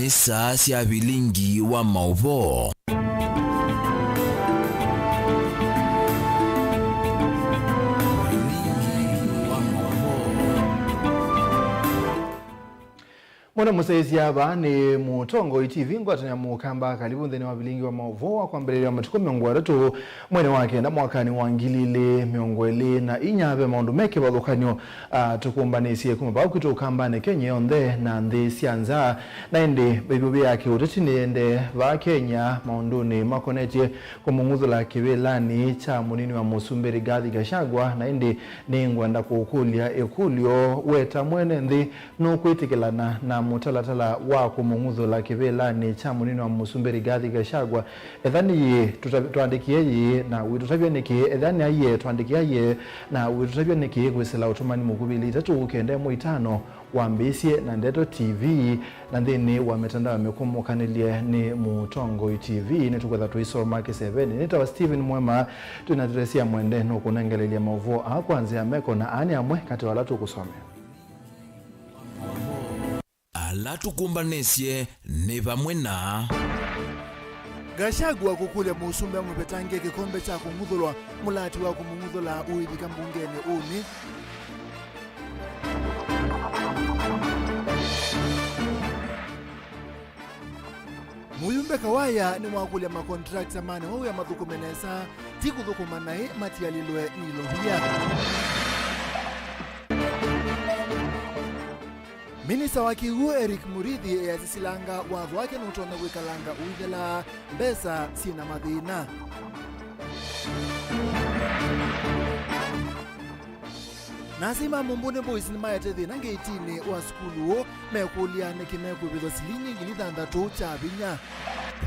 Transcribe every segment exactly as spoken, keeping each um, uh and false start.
Saa sya vilingi wa maũvoo. Vilingi wa maũvoo. Mwana mũsyaĩĩsya, vaa nĩ Mũtongoi T V, ngwatanĩo ya Mũkamba. Karibu nthĩnĩ wa vilingi wa maũvoo wa kwambĩlĩlya matukũ mĩongo ĩtatũ mweinĩ wa kenda mwakanĩ wa ngili ilĩ mĩongo ĩlĩ na inya. Ve maũndũ me kĩvathũkany'o, ah, tũkũmbanĩsye kuma vau kwitũ Ũkambanĩ, Kenya yonthe, na nthĩ sya nza. Na ĩndĩ mĩvyũvĩ ya kĩũteti nĩyĩendee vaa Kenya maũndũnĩ makonetye kũmũng'uthũla kĩvĩlanĩ kya mũnini wa mũsumbĩ Rigathi Gachagua, na ĩndĩ nĩngwenda kũkũlya ĩkũlyo, we ta mwene nthĩ, nũkwĩtĩkĩlana na mũtalatala wa kũmũng'uthũla kĩvĩlanĩ kya mũnini wa mũsumbĩ Rigathi Gachagua? Ethĩwa nĩ ĩĩ, tũta-, twandĩkĩe ĩĩ, na wĩtũtavya nĩkĩ. Ethĩwa nĩ aiee, twandĩkĩe aiee, na wĩtũtavya nĩkĩ kwĩsĩla ũtũmani mũkuvĩ. Ilĩ itatũ kenda ĩmwe itano, wambĩĩsye na Ndeto T V, na nthĩnĩ wa mĩtandao mĩkũmũkanĩlye nĩ Mũtongoi T V, nĩtũkwĩtha tũisoma kĩsevenĩ. Nĩtawa Stephen Mwema, twĩna Teresia Mwende nũkũnengelelya maũvoo aa kwa nzĩa ya meko, na aa nĩ amwe katĩ wa ala tũkũsomea. Ala tũkũmbanĩsye nĩ vamwe na Gachagua kũkũlya mũsumbĩ amũvetange kĩkombe kya kũng'uthũlwa, mũlati wa kũmũng'uthũla ũivika mbungenĩ ũnĩ. Mũyumbe Kawaya nĩwakũlya makontrakta ma nĩmo wĩa mathũkũme nesa, ti kũthũkũma naĩ matialĩlwe nĩ ilovia. Minista wa kĩw'ũ Eric Murithi easya silanga watho wake nũtonya kwĩkalanga ũithela mbesa syĩ na mathĩna. Na asyai ma Mumbuni Boys nĩmaete thĩna ngetinĩ wa sukulu ũũ, mekũlya nĩkĩ mekũĩvĩthwa silingi ngili thanthatũ kya vinya.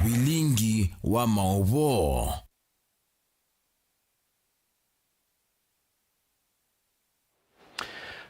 Vilingi wa maũvoo.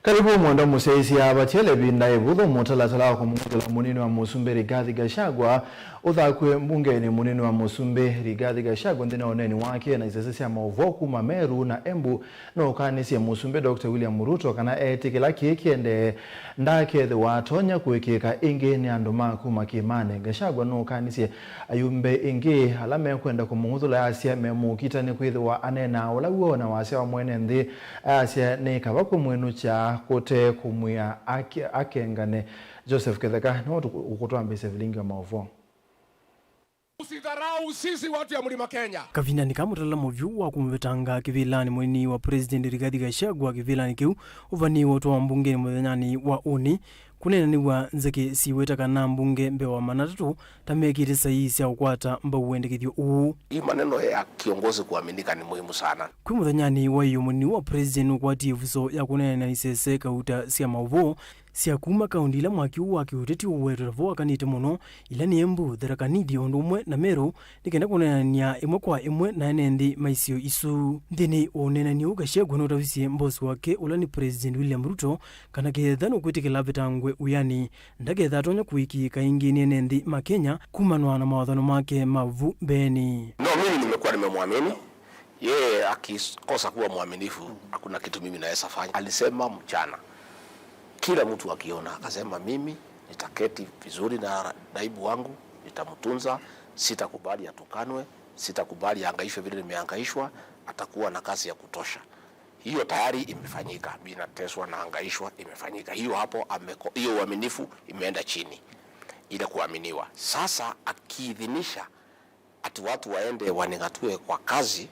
Karibu Mwenda mũsyaĩĩsya. Vatiele ĩvinda ĩvũthũ mũtalatala wa kũmũng'uthũla mũnini wa mũsumbĩ Rigathi Gachagua ũthakw'e mbungenĩ. Mũnini wa mũsumbĩ Rigathi Gachagua nthĩnĩ wa ũneeni wake na isese sya maũvoo kuma Meru na Embu, nũũkanisye mũsumbĩ Doctor William Ruto kana etĩkĩla kĩĩ kĩendee, ndakethĩwa atonya kũĩkĩĩka ĩngĩ nĩ andũ ma kuma kĩĩmanĩ. Gachagua nũũkanisye ayumbe ĩngĩ ala mekwenda kũmũng'uthũla, asya memũkita nĩkwĩthĩwa aneenaa ũla w'o na wasya wa mwene nthĩ. Ayasya nĩ kava kũmwĩnũkya kũte kũmwĩa ake-, akengane. Joseph Kĩtheka nĩwe ũkũtwambĩĩsya vilingi wa maũvoo. Usidharau sisi watu ya Mlima Kenya. Kavindanĩ ka mũtalatala mũvyũ wa kũmũvetanga kĩvĩlanĩ mũnini wa President Rigathi Gachagua kĩvĩlanĩ kĩu ũvanĩĩwe ũtwawa mbungenĩ mũthenyanĩ wa ũnĩ, kũneenanĩw'a nzeke siweta kana mbunge mbee wa maana atatũ ta mekĩte saii sya ũkwata mbau wendekethyo ũũ. Hii maneno ya kiongozi kuaminika ni muhimu sana. Kwĩ mũthenyanĩ wa ĩyoo, mũnini wa President nũkwatie ĩvuso ya kũneenany'a na isese kauta sya maũvoo sya kuma kaũnti ila mwaki ũũ wa kĩũteti ũwetwe vo wakanĩte mũno, ila nĩ Embu, Tharaka Nithi o ũndũ ũmwe na Meru, nĩ kenda kũneenany'a ĩmwe kwa ĩmwe na ene nthĩ ma isio isu. Nthĩnĩ wa ũneenany'a ũũ, Gachagua nũtavisye mbosi wake ũla nĩ President William Ruto kana ketha nũkwĩtĩkĩla avetangwe wĩanĩ, ndaketha atonya kũĩkĩĩka ĩngĩ nĩ ene nthĩ ma Kenya kumanwa na mawathano make ma vu mbeenĩ. No, mimi nimekuwa nimemwamini. Yeye akikosa kuwa mwaminifu, hakuna kitu mimi naweza fanya. Alisema mchana, kila mtu akiona, akasema, "Mimi nitaketi vizuri na naibu wangu, nitamtunza, sitakubali atukanwe, sitakubali ahangaishwe vile nimehangaishwa, atakuwa na kazi ya kutosha." Hiyo tayari imefanyika, mimi nateswa na hangaishwa, imefanyika. Hiyo hapo ameko-, hiyo uaminifu imeenda chini, ile kuaminiwa. Sasa akiidhinisha ati watu waende waning'atue kwa kazi.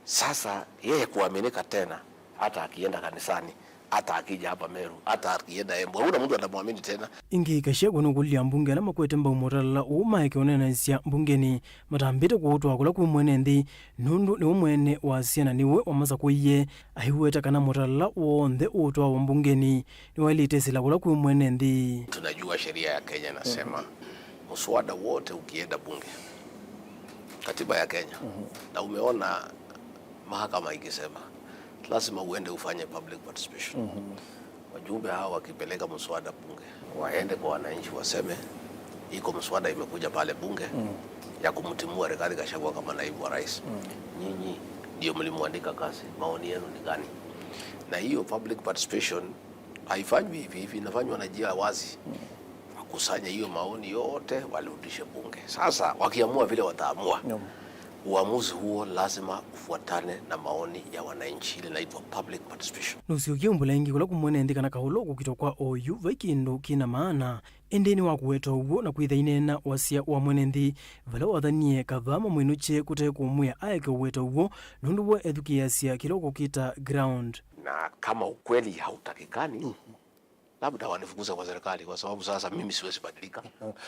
Sasa yeye kuaminika tena, hata akienda kanisani, hata akija hapa Meru, hata akienda Embu, hakuna mtu atamwamini tena. Ĩngĩ, Gachagua nũkũlilye ambunge ala makwete mbau mũtalala ũũ maeke ũneenanĩsya mbungenĩ matambĩte kũũtwaa kũla kwĩ mwene nthĩ, nũndũ nĩwe mwene wasya na nĩwe wamasakũie. Aiweta kana mũtalala w'onthe ũũtwawa mbungenĩ nĩwaĩlĩte ĩsĩla kũla kwĩ mwene nthĩ. Tunajua sheria ya Kenya inasema mswada wote ukienda bunge, katiba ya Kenya, na umeona mahakama ikisema lazima uende ufanye public participation. Wajumbe hawa wakipeleka mswada bunge, waende kwa wananchi waseme, "Iko mswada imekuja pale bunge ya kumtimua Rigathi Gachagua kama naibu wa rais. Nyinyi ndio mlimwandika kazi, maoni yenu ni gani?" Na hiyo public participation haifanywi hivi hivi, inafanywa na njia wazi. Hakuna kusanya hiyo maoni yote, walirudishe bunge. Sasa wakiamua vile wataamua, uamuzi huo lazima ufuatane na maoni ya wananchi, ile inaitwa public participation. Nũsyokie ũmbũla ĩngĩ kũla kũ mwene nthĩ kana kaũlũ kũkitwa kwa oyu vai kĩndũ kĩna maana, ĩndĩ nĩwakũweta ũw'o na kwĩtha ineena wasya wa mwene nthĩ, vala wathanie kavaa mamwĩnũkye kũte kũmwĩa aeke ũweta ũw'o, nũndũ we ethukĩĩasya kĩla ũkũkĩta ground. Na kama ukweli hautakikani, labda wanifukuze kwa serikali, kwa sababu sasa mimi siwezi badilika.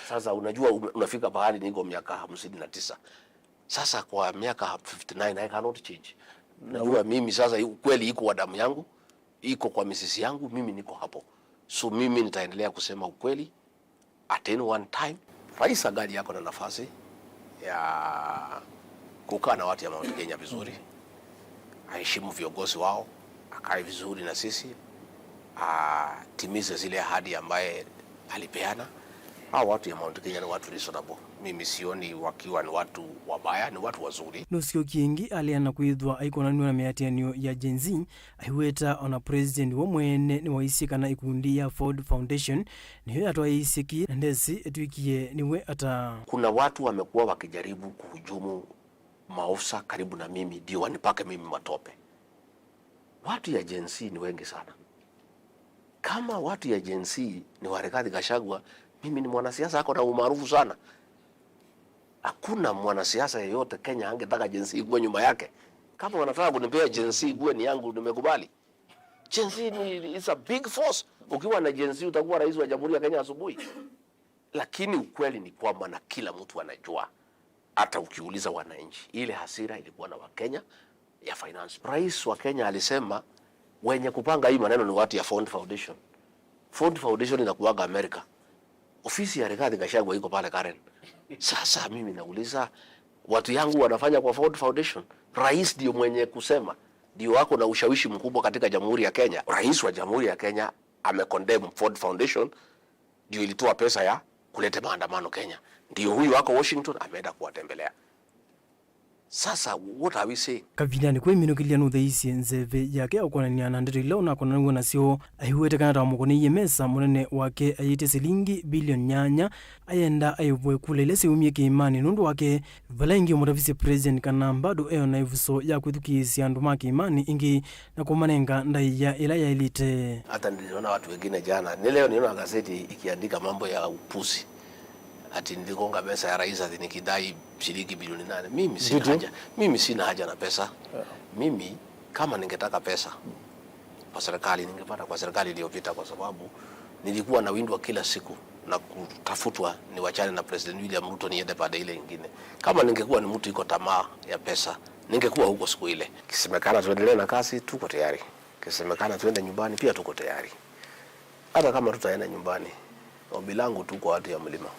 Sasa unajua, ume- unafika pahali niko miaka hamsini na tisa. Sasa kwa miaka fifty nine, I cannot change. Najua mimi sasa, ukweli iko kwa damu yangu, iko kwa mizizi yangu, mimi niko hapo. So mimi nitaendelea kusema ukweli at any one time. Rais angali yako na nafasi ya kukaa na watu ya Mount Kenya vizuri, aheshimu viongozi wao, akae vizuri na sisi, atimize zile ahadi ambaye alipeana. Hao watu ya Mount Kenya ni watu reasonable. Mimi sioni wakiwa ni watu wabaya, ni watu wazuri. Nũsyokie ĩngĩ aleana kwĩthwa aikonanw'a na mĩatĩanĩo ya Gen Z, aiweta ona president we mwene nĩwaisye kana ikundi ya Ford Foundation nĩyo yatwaĩisye kĩ na ndesĩ etw'ĩkie nĩwe ata. Kuna watu wamekuwa wakijaribu kuhujumu maofisa karibu na mimi ndio wanipake mimi matope. Watu ya Gen Z ni wengi sana. Kama watu ya Gen Z ni wa Rigathi Gachagua, mimi ni mwanasiasa ako na umaarufu sana. Hakuna mwanasiasa yeyote Kenya angetaka Gen Z ikuwe nyuma yake. Kama wanataka kunipea Gen Z ikuwe ni yangu, nimekubali. Gen Z ni, is a big force. Ukiwa na Gen Z utakuwa rais wa Jamhuri ya Kenya asubuhi. Lakini ukweli ni kwamba, na kila mtu anajua, hata ukiuliza wananchi, ile hasira ilikuwa na Wakenya ya finance. Rais wa Kenya alisema wenye kupanga hii maneno ni watu ya Ford Foundation. Ford Foundation inakuwaga Amerika. Ofisi ya Rigathi Gachagua iko pale Karen. Sasa mimi nauliza, watu yangu wanafanya kwa Ford Foundation? Rais ndio mwenye kusema, ndio wako na ushawishi mkubwa katika Jamhuri ya Kenya. Rais wa Jamhuri ya Kenya amecondemn Ford Foundation, ndio ilitoa pesa ya kuleta maandamano Kenya. Ndio huyu ako Washington, ameenda kuwatembelea. Sasa, what are we saying? Kavindanĩ kwĩ minũkĩlya nũtheisye nzeve yake ya ũkonania na ndeto ila ũnakonanw'a nasyo, aiwete kana ta wamũkoneiye mesa mũnene wake ayĩtye silingi bilioni nyanya, ayenda aĩvwe kula ila syaumie kĩĩmanĩ nũndũ wake, vala ĩngĩ ũmũtavisye president kana bado eo na ĩvuso ya kwĩthukĩĩsya andũ ma kĩĩmanĩ ĩngĩ na kũmanenga ndaĩa ĩla yaĩlĩte. Hata niliona watu wengine jana, ni leo niona gazeti ikiandika mambo ya upuzi. Ati niligonga mesa ya rais ati nikidai shilingi bilioni nane. Mimi sina haja. Mimi sina haja na pesa. Mimi kama ningetaka pesa kwa serikali, ningepata kwa serikali iliyopita, kwa sababu nilikuwa nawindwa kila siku na kutafutwa niwachane na President William Ruto niende pande ile ingine. Kama ningekuwa ni mtu iko tamaa ya pesa, ningekuwa huko siku ile. Kisemekana tuendelee na kazi, tuko tayari. Kisemekana tuende nyumbani, pia tuko tayari. Hata kama tutaenda nyumbani, ombi langu tu kwa watu ya mlima,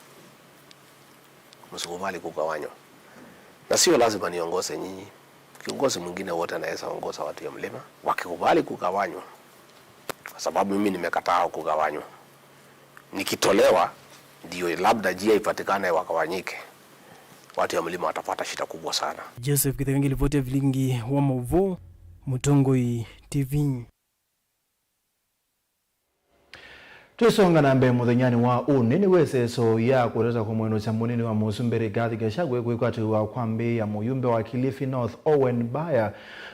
msikubali kugawanywa. Na sio lazima niongoze nyinyi. Kiongozi mwingine wote anaweza ongoza watu ya mlima. Wakikubali kugawanywa, kwa sababu mimi nimekataa kugawanywa, nikitolewa, ndio labda njia ipatikane wagawanyike, watu ya mlima watapata shida kubwa sana. Joseph Kithengi, ripoti ya vilingi wa mauvoo, Mũtongoi T V. Twĩsonga na mbee mũthenyanĩ wa ũnĩ, nĩw'o ĩseso ya kũtata kũmwenũsya mũnini wa mũsumbĩ Rigathi Gachagua kwĩkwatĩw'a kwambĩĩa mũyumbe wa Kilifi North, Owen Baya,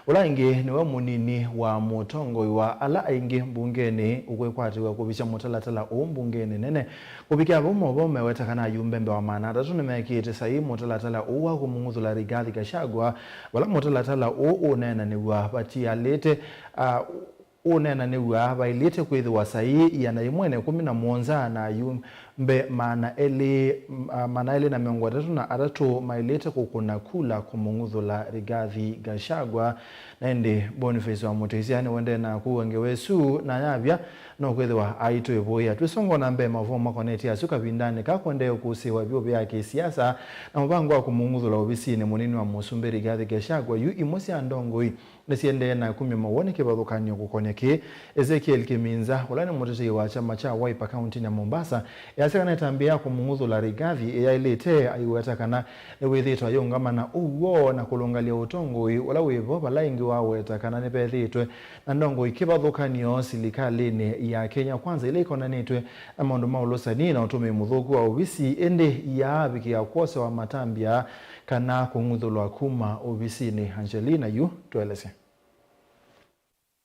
ũla ĩngĩ nĩwe mũnini wa mũtongoi wa ala aingĩ mbungenĩ, ũkwĩkwatĩw'a kũvisya mũtalatala ũũ mbungenĩ nene. Kũvikĩa vau, maũvoo meweta kana ayumbe mbee wa maana atatũ nĩmekĩĩte saii mũtalatala ũũ wa kũmũng'uthũla Rigathi Gachagua, vala mũtalatala ũũ ũneenanĩw'a vatialĩte, a, ũneenanĩw'a vaĩlĩte kwĩthĩwa saii ĩana yĩmwe na ĩkũmi na mũonza na ayumbe maana elĩ, ma-, maana elĩ na mĩongo ĩtatũ na atatũ maĩlĩte kũkũna kula kũmũng'uthũla Rigathi Gachagua. Na ĩndĩ Boniface wa Mũtĩsya nĩwendeee na kũua ngewa ĩsu na ayavya no kwĩthĩwa aitũĩvũĩa. Twĩsonga na mbee, maũvoo makonetye asu kavindanĩ kaa kũendee kũsĩĩwa vyũ vya kĩsiasa na mũvango wa kũmũng'uthũla ovisinĩ mũnini wa mũsumbĩ Rigathi Gachagua, yu imwe sya ndongoi nĩsiendee na kumya mawoni kĩvathũkany'o kũkonĩa kĩĩ. Ezekiel Kiminza, ũla nĩ mũtetei wa kyama kya Wiper kauntinĩ ya Mombasa, easya Kana ĩtambya ya kũmũng'uthũla Rigathi ĩyaĩlĩte, aiweta kana nĩwĩthĩĩtwe ayĩũngama na ũw'o na kũlũngalia ũtongoi ũla wĩvo, vala ĩngĩ waweta kana nĩvethĩĩtwe na ndongoi kĩvathũkany'o silikalĩnĩ ya Kenya Kwanza ĩla ĩkonanĩtw'e na maũndũ ma ũlũsani na ũtũmĩi mũthũku wa ovisi, ĩndĩ iyaavikĩa kwosewa matambya kana kũng'uthũlwa kuma ovisinĩ. Angelina yu tũelesye.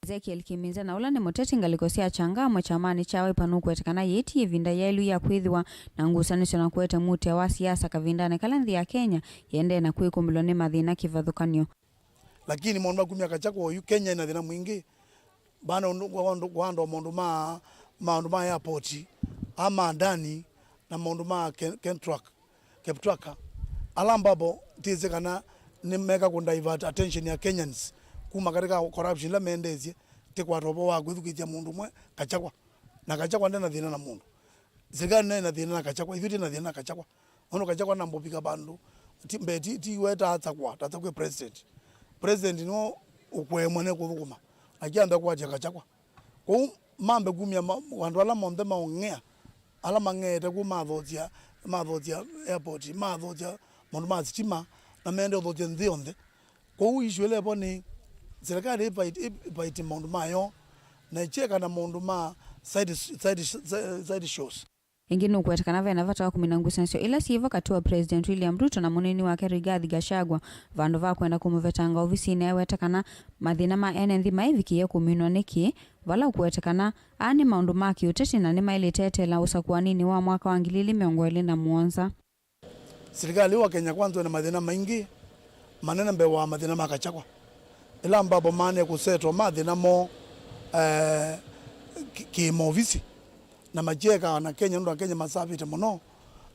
Ezekiel Kiminza, na ũla nĩ mũteti ngalĩko sya Changamwe kyamanĩ kya Wiper, nũkwete kana yĩĩ ti ĩvinda yaĩlu ya kwĩthĩwa na ngusanĩsyo na kũete muutĩa wa siasa kavindanĩ kala nthĩ ya Kenya yĩendee na kwĩkũmĩlwa nĩ mathĩna kĩvathũkany'o. Lakini maũndũ ma kumya Gachagua oyu, Kenya ĩna thĩna mwingĩ. Bana ũndũ wa andũ, wa andũ maũndũ ma, maũndũ ma airport, ama ndani, na maũndũ ma Ken-, Kentrack, Keptwaka, ala ambapo tĩsĩ kana nĩmeka kũ divert attention ya Kenyans kuma katika corruption ila mendeesye, tĩkwata ũvoo wa kwĩthukĩĩsya mũndũ ũmwe, Gachagua. Na Gachagua ndena thĩna na mũndũ. Sirikali nayo ĩna thĩna na Gachagua, ithuĩ twĩ na thĩna na Gachagua. Nũndũ Gachagua nambũvika vandũ, ti, mbee ti, ti we ta Gachagua, ta Gachagua president. President nĩwe ũkũemwa nĩ kũthũkũma. Akiambia kwatya Gachagua. Kwoou mambe kumya ma-, andũ ala monthe maũng'ea, ala mang'eete kũu mathokya, mathokya airport, mathokya maũndũ ma sitima, na mende ũthokya nthĩ yonthe. Kwoou issue ĩla ĩvo nĩ silikalĩ ĩvaiti, ĩvaiti maũndũ mayo, na ĩkyeka na maũndũ ma side, side, side shows. Ĩngĩ nũkwete kana vena vata wa kũmina ngusanĩsyo ila syĩvo katĩ wa President William Ruto na mũnini wake Rigathi Gachagua, vandũ va kwenda kũmũvetanga ovisinĩ. Aiweta kana mathĩna ma ene nthĩ maĩvikĩĩe kũminwa nĩkĩ, vala ũkwete kana aa nĩ maũndũ ma kĩũteti na nĩmaĩlĩte eteela ũsakũaninĩ wa mwaka wa ngili ili mĩongo ĩlĩ na mũonza. Silikalĩ wa Kenya Kwanza wĩna mathĩna maingĩ manene mbee wa mathĩna ma Gachagua. Ĩla ambapo maanĩe kũsetwa mathĩna moo, eh, kĩ-, kĩmaovisi, na makyeka na Kenya, nũndũ Akenya masavĩte mũno,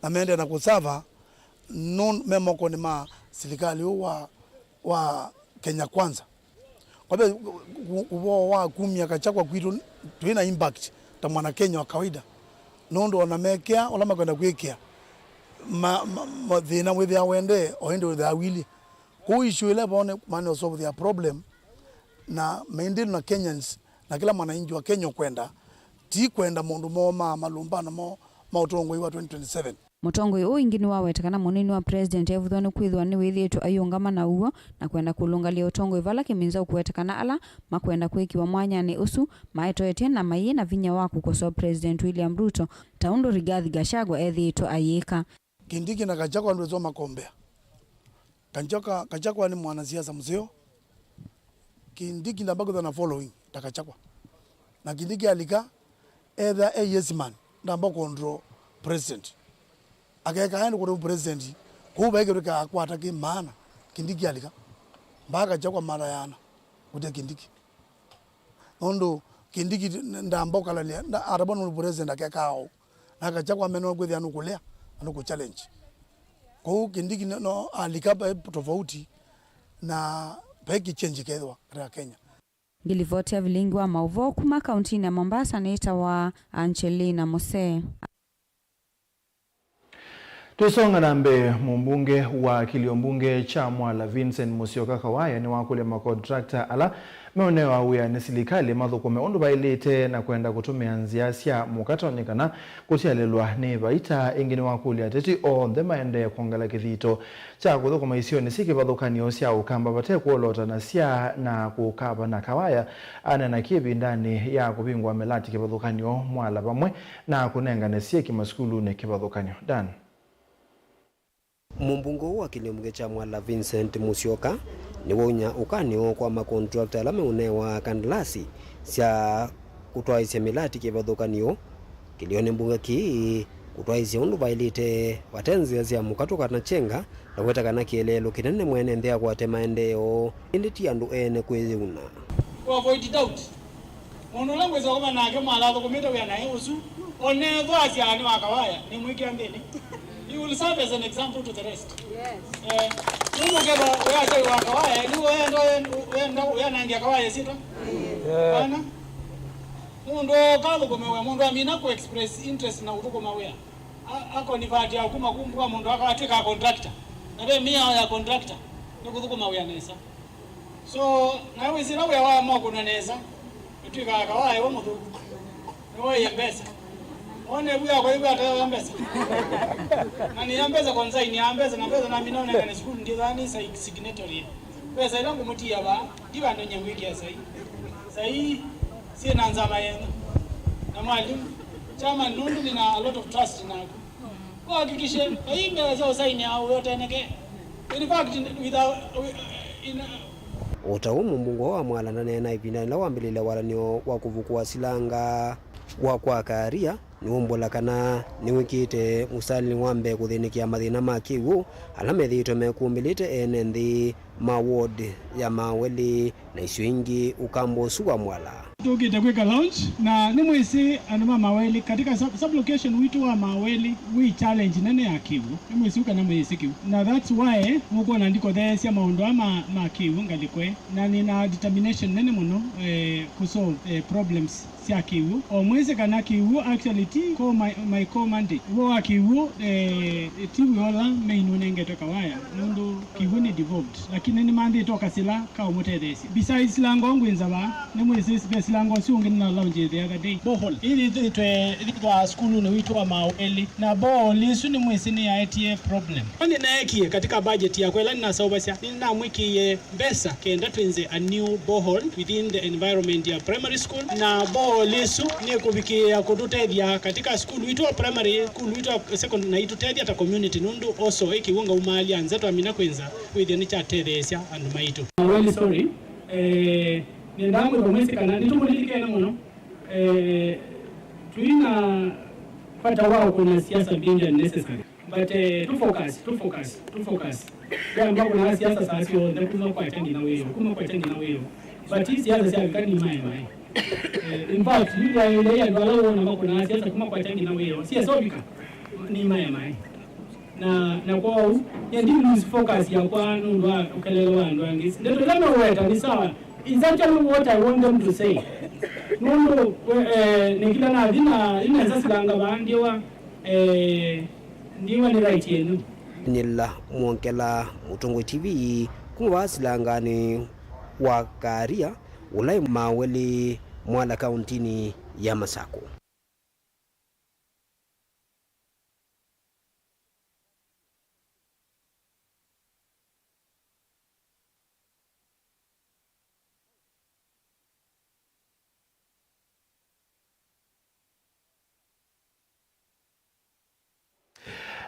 na mendee na kũsava nũ-, me mokonĩ ma silikalĩ ũũ wa, wa Kenya Kwanza. Kwa vĩu, ũvoo wa kumya Gachagua kwitũ, twĩ na impact ta mwana Kenya wa kawaida, nũndũ ona mekĩa ũla makwenda kwĩkĩa, ma, ma, mathĩna wĩthĩawa wendee, o ĩndĩ wĩthĩawa wilyĩ. Kwoou issue ĩla ĩvo nĩ maana solve their problem, na maindeal na Kenyans, na kĩla mwananchi wa Kenya ũkwenda, ti kwenda maũndũ moo ma malũmbano moo ma ũtongoi wa twenty twenty-seven. Mũtongoi ũũ ĩngĩ nĩwaweta kana mũnini wa president evũthwa nĩ kwĩthĩwa nĩwĩthĩĩtwe ayĩũngama na ũw'o na kwenda kũlũngalia ũtongoi, vala Kiminza ũkũweta kana ala makwenda kwĩkĩwa mwanyanĩ ũsu maetoetye na mayĩ na vinya wa kũkosoa President William Ruto, ta ũndũ Rigathi Gachagua ethĩĩtwe ayĩka. Kindiki na Gachagua ndwĩsoma kombea. Gachagua, Gachagua nĩ mwanasiasa mũseo. Kindiki ndamba kwĩthwa na following ta Gachagua. Na Kindiki alika, etha e yes man, ndamba control president. Akeka aende kũte president, kũu vai kĩndũ kyakwata kĩ maana, Kindiki alika. Mbaka Gachagua mara yana kũte Kindiki. Nũndũ Kindiki ndamba ũkalalya, nda-, atavwa nũndũ president akeka ũu. Na Gachagua amenewa kwĩthĩa nũkũlea, na nũkũchallenge. Kũu Kindiki no, no alika vai tofauti, na vai kĩchenji kethĩwa katika Kenya. Ngĩlivoti ya vilingi wa maũvoo kuma kauntinĩ ya Mombasa nĩtawa Angelina Mose. Tũisonga na mbee, mũmbunge wa kĩlio mbunge kya Mwala Vincent Musyoka Kawaya nĩwakũlya makontrakta ala meũnewa wĩa nĩ silikalĩ mathũkũme ũndũ vaĩlĩte na kwenda kũtũmĩa nzĩa sya mũkato nĩ kana kũsyalĩlwa nĩ vaita. Ĩngĩ nĩwakũlya ateti onthe maendee kwongela kĩthito kya kũthũkũma isionĩ syĩ kĩvathũkany'o sya Ũkamba vate kwolotanasya na kũkavana. Kawaya aneena kĩvindanĩ ya kũvingũa mĩlati kĩvathũkany'o Mwala vamwe na kũnengane syeki masukulunĩ kĩvathũkany'o. Dan. Mũmbunge ũũ wa kĩlio mbunge kya Mwala Vincent Musyoka nĩwaunya ũkany'o kwa makontrakta ala meũnewa kandalasi sya kũtwaĩsya mĩlati kĩvathũkany'o kĩlionĩ mbunge kĩĩ kũtwaĩsya ũndũ vaĩlĩte vate nzĩa sya mũkato kana kyenga, na kweta kana kĩeleelo kĩnene mwene nthĩ akwate maendeeo, ĩndĩ ti andũ ene kwĩyĩuna. To avoid doubt, mũndũ ũla ngwĩsa kũma nake Mwala athũkũmĩte wĩa naĩ ũsu, onethwa asyaa nĩ wa Kawaya, nĩmwĩkĩa nthĩnĩ. He will serve as an example to the rest. Yes. Eh, nũndũ ũkethwa wĩasya wĩ wa Kawaya, nĩ wenda, wenda wĩanangĩa Kawaya ĩsyĩtwa? Yeah. Kana mũndũ ũkathũkũme wĩa, mũndũ amina kũ express interest na ũthũkũma wĩa. A-, akonivati ya kuma kumbuka mũndũ akatwĩka contractor. Na ve mĩao ya contractor nĩ kũthũkũma wĩa nesa. So, nawe wĩsĩ ĩla wĩa wa mokũnwa nesa, ũtwĩkaa Kawaya we mũthũku. Nĩwoie mbesa. One vu yakwa ĩvu atawa mbesa. Na nĩ ya mbesa consign ya mbesa na mbesa na mina onekane sukulu ndi thani sa signatory. Mbesa ila ngũmũtia va, ndi vandũ nye ngwĩkĩa sai. Sai, sie na nzama yenu. Na mwalimu, chairman nũndũ nĩ na a lot of trust naku. Kuhakikishe, hii mbesa sya usaini ya uyoteneke. In fact, without, in, O ta ũu mũmbunge wa Mwala ndaneena ĩvindanĩ ĩla wambĩlĩlya walanĩo wa kũvukũa silanga wa kwa Karia, nĩwumbũla kana nĩwĩkĩĩte mũsalinĩ wa mbee kũthĩnĩkĩa mathĩna ma kĩw'ũ ala methĩĩtwe mekũmbĩlĩte ene nthĩ ma ward ya Maweli na isio ingĩ ũkamba ũsu wa Mwala. Tũkĩte kwĩka launch, na nĩmwĩsĩ andũ ma Maweli, katika sub-, sublocation witũ wa Maweli wĩ challenge nene ya kĩw'ũ. Nĩmwĩsĩ kana mwĩsĩ kĩu. Na that's why mũkwona ndikotheesya maũndũ aa ma, ma kĩw'ũ ngalĩko ĩ. Na nĩ na determination nene mũno, eh, kũsolve, eh, problems sya kĩw'ũ. O mwĩsĩ kana kĩw'ũ actually ti ko my, my core mandate. Ũvoo wa kĩw'ũ, eh, ti wĩa ũla main ũnengetwe Kawaya, nũndũ kĩw'ũ nĩ devolved. Lakini nĩmanthĩte o kasila ka ũmũtetheesya. Besides silango ngwĩnza vaa, nĩmwĩsĩ ve silango ũsu ũngĩ nĩna launch the other day. Borehole. Ĩthĩtwe ĩthĩtwa sukulunĩ witũ wa Maweli. Na borehole ĩsu nĩmwĩsĩ nĩyaetie problem. Nĩ naekie katika budget yakwa ĩla nĩnaseũvasya, nĩnamwĩkĩie mbesa kenda twĩnze a new borehole within the environment ya primary school, na borehole ĩsu nĩkũvikĩĩa kũtũtethya katika sukulu witũ wa primary, sukulu witũ wa secondary, na itũtethya ta community, nũndũ also ĩ kĩw'ũ ngaumaalya nza twamina kwĩnza wĩthĩa nĩkyatetheesya andũ maitũ. I'm really sorry. Eh, nĩndaa mwĩthwa mwĩsĩ kana nĩtũmũlilikene mũno. Eh, twĩna vata wa kũna siasa being unnecessary. But, eh, to focus, to focus, to focus. Yamba kuna siasa saa syonthe kuma kwa changi na wĩo, kuma kwa changi na wĩo. But hii siasa sya vikani mae mae. Eh, in fact, yule yule ya ndwala wona makuna siasa kuma kwa changi na wĩo. Siasa ovika ni mae mae. Na, na kwa ũu, ya ndi lose focus ya kwa nũndũ wa ũkelelo wa andũ angĩ. Ndeto ila meweta ni sawa. It's actually what I want them to say. Nũndũ, we, eh, nĩ kila na thina, ina sasa silanga bandiwa, eh, Ndiwa nĩ right yenyu. Nĩla mwongela Mũtongoi T V kuma vaa silanganĩ wa Karia, ũla ĩ Maweli, Mwala, kauntinĩ ya Masakũ.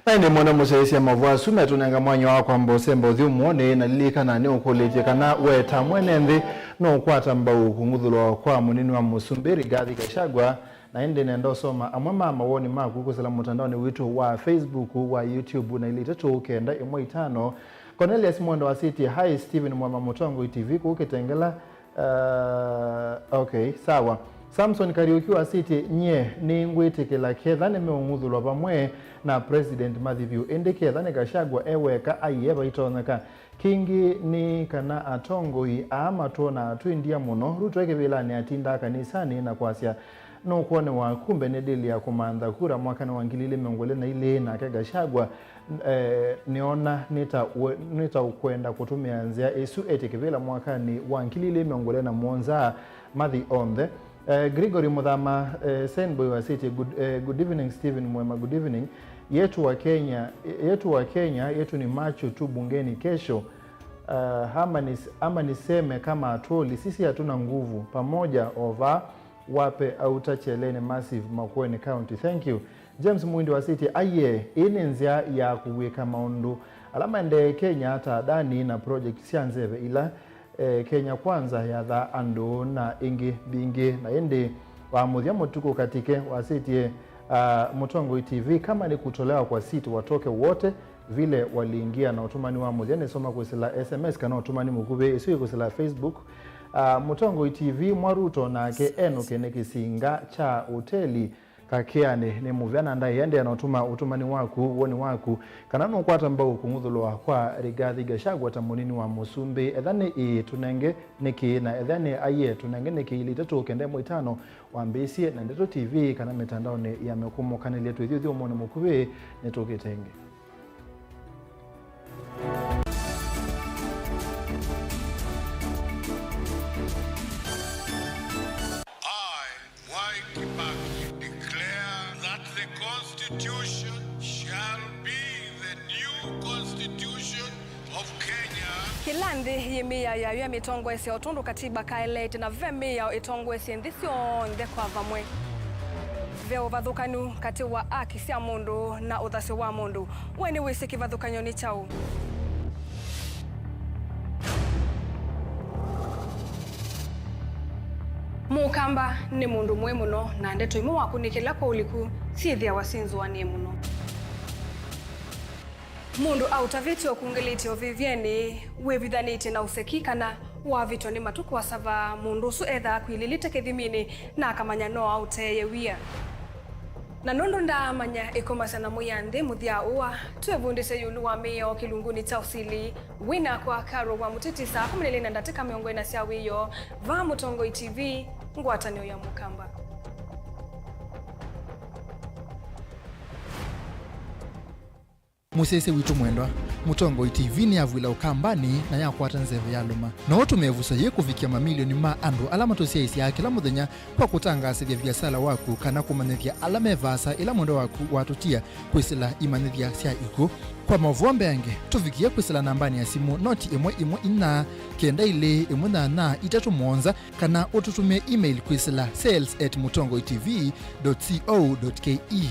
Na ĩndĩ mwene mũsyaĩĩsya maũvoo asu metũnenga mwanya wa kwamba ũsemba ũthyũmũonĩ, na lilikana nĩũkũlĩtye kana we ta mwene nthĩ nũũkwata mbau kũng'uthũlwa kwa mũnini wa mũsumbĩ Rigathi Gachagua. Na ĩndĩ nenda ũsoma amwe ma mawoni maku kũsĩla mũtandaonĩ witũ wa Facebook, wa YouTube, na ilĩ itatũ kenda ĩmwe itano. Cornelius Mwendo asĩtye, "Hi Stephen Mwema, Mũtongoi T V kũu Kĩtengela." Uh, okay, sawa. Samson Kariuki wasĩtye, "Nyie nĩngwĩtĩkĩla ketha nĩmeũng'uthũlwa vamwe na President Matthew Vyũ, ĩndĩ ketha nĩ Gachagua e weka, aiee, vaitonyeka. Kĩngĩ nĩ kana atongoi aa matwonaa twĩ ndia mũno. Ruto e kĩvĩlanĩ atindaa kanisanĩ na kwasya nũkwonĩwa, kumbe nĩ deal ya kũmantha kura mwakanĩ wa ngili ilĩ mĩongo ĩlĩ na ilĩ, nake Gachagua, eh, nĩona nĩ ta we-, nĩ ta ũkwenda kũtũmĩa nzĩa ĩsu etye kĩvĩla mwakanĩ wa ngili ilĩ mĩongo ĩlĩ na mũonza mathi onthe." Eh, Gregory Muthama, eh, Saint Boy wasĩtye, "Good, eh, good evening, Stephen Mwema, good evening. Yetu wa Kenya, yetu wa Kenya, yetu ni macho tu bungeni kesho. Ah, ama nis-, ama niseme kama Atwoli, sisi hatuna nguvu. Pamoja ova wape auta cheleni massive Makueni County." Thank you. James Mwindi wasĩtye, "Aiee, ĩĩ nĩ nzĩa ya kũw'ĩka maũndũ ala maendee Kenya ta Adani na project sya nzeve ila, eh, Kenya Kwanza yathaa andũ na ingĩ mbingĩ." Na ĩndĩ wa mũthya mũtukũ katike wasĩtye, ah, Mũtongoi T V, "Kama ni kutolewa kwa seat watoke wote vile waliingia," na ũtũmani wa mũthya nĩsoma kwĩsĩla S M S kana ũtũmani mũkuvĩ, ĩsu ĩkwĩsĩla Facebook. Ah, Mũtongoi T V, "Mwa Ruto nake enũke nĩ kĩsinga kya ũteli Kakeani nĩ mũvea na ndaĩendea na ũtũma ũtũmani waku, woni waku, kana nũkwata mbau kũng'uthũlwa kwa Rigathi Gachagua ta mũnini wa mũsumbĩ. Etha nĩ ĩĩ, tũnenge nĩkĩ, na etha nĩ aiee, tũnenge nĩkĩ." Ilĩ itatũ kenda ĩmwe itano, wambĩĩsye na Ndeto T V kana mĩtandaonĩ ya mĩkũmũkanĩlya. Twĩthi ũthyũmũonĩ mũkuvĩ, nĩtũkĩte ĩngĩ. I, Mwai Kibaki, declare that the Kĩla nthĩ yĩ mĩao yayo ya mĩtongoesye o tondũ katiba kaeleete, na ve mĩao ĩtongoesye nthĩ syonthe kwa vamwe. Ve ũvathũkanu katĩ wa aki sya mũndũ na ũthasyo wa mũndũ. We nĩwĩsĩ kĩvathũkany'o nĩ kyaũ? Mũkamba nĩ mũndũ mũĩ mũno, na ndeto imwe wakũnĩkĩla kwa ũliku syĩthĩawa syĩnzũanĩe mũno. Mũndũ aũtavĩtye ũkungĩlĩtye ũvĩvyenĩ, wĩvithanĩtye na ũseki, kana wavĩtwa nĩ matukũ asava, mũndũ ũsu ethaa akwilĩlĩte kĩthiminĩ na akamanya no aũteeye wia. Na nũndũ ndaamanya ĩkomasya na mũya nthĩ mũthya ũa, twĩvundĩsye ĩũlũ wa mĩao kĩlungunĩ kya ũsili. Wĩ nakwa Carol wa Mũtiti, saa kũmi na ilĩ na ndatĩka mĩongo ĩna sya wĩoo, vaa Mũtongoi T V, ngwatanĩo ya Mũkamba. Mũsyaĩĩsya witũ mwendwa, Mũtongoi T V nĩyavw'ĩla Ũkambanĩ na yakwata nzeve ya lũma. No ũtũmĩe ĩvuso yĩĩ kũvikĩa mamilioni ma andũ ala matũsyaĩĩsyaa kĩla mũthenya kwa kũtangaasĩthya viasala waku kana kũmanyĩthya ala me vaasa ĩla mwendwa waku watũtia kwĩsĩla imanyĩthya sya ikw'ũ. Kwa maũvoo mbeange, tũvikĩe kwĩsĩla nambanĩ ya simũ noti ĩmwe ĩmwe inya kenda ilĩ ĩmwe nyanya itatũ mũonza, kana ũtũtũmĩe email kwĩsĩla sales at mutongoi T V dot co dot K E.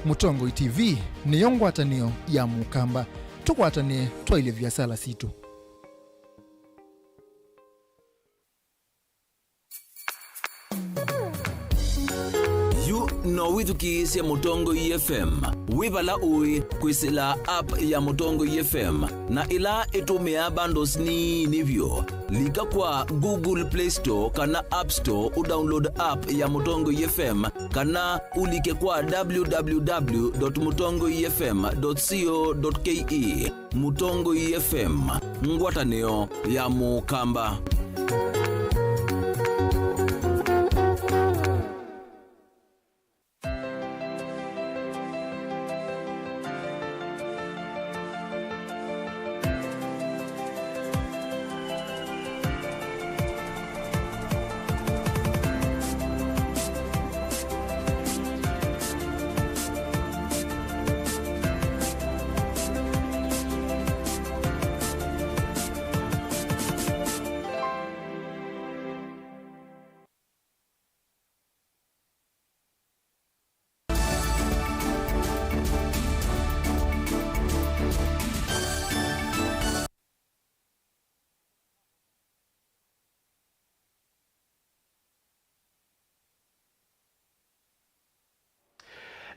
Mũtongoi T V nĩyo ngwatanĩo ya Mũkamba. Tũkwatanĩe twaĩlye viasala sitũ. Yu no wĩthukĩĩsye Mũtongoi F M wĩ vala ũĩ kwĩsĩla app ya Mũtongoi F M, na ĩla ĩtũmĩaa bundles nini vyũ. Lika kwa Google Play Store kana App Store ũdownload app ya Mũtongoi F M, kana ũlike kwa w w w dot mutongoi f m dot co dot k e. Mũtongoi F M, ngwatanĩo ya Mũkamba.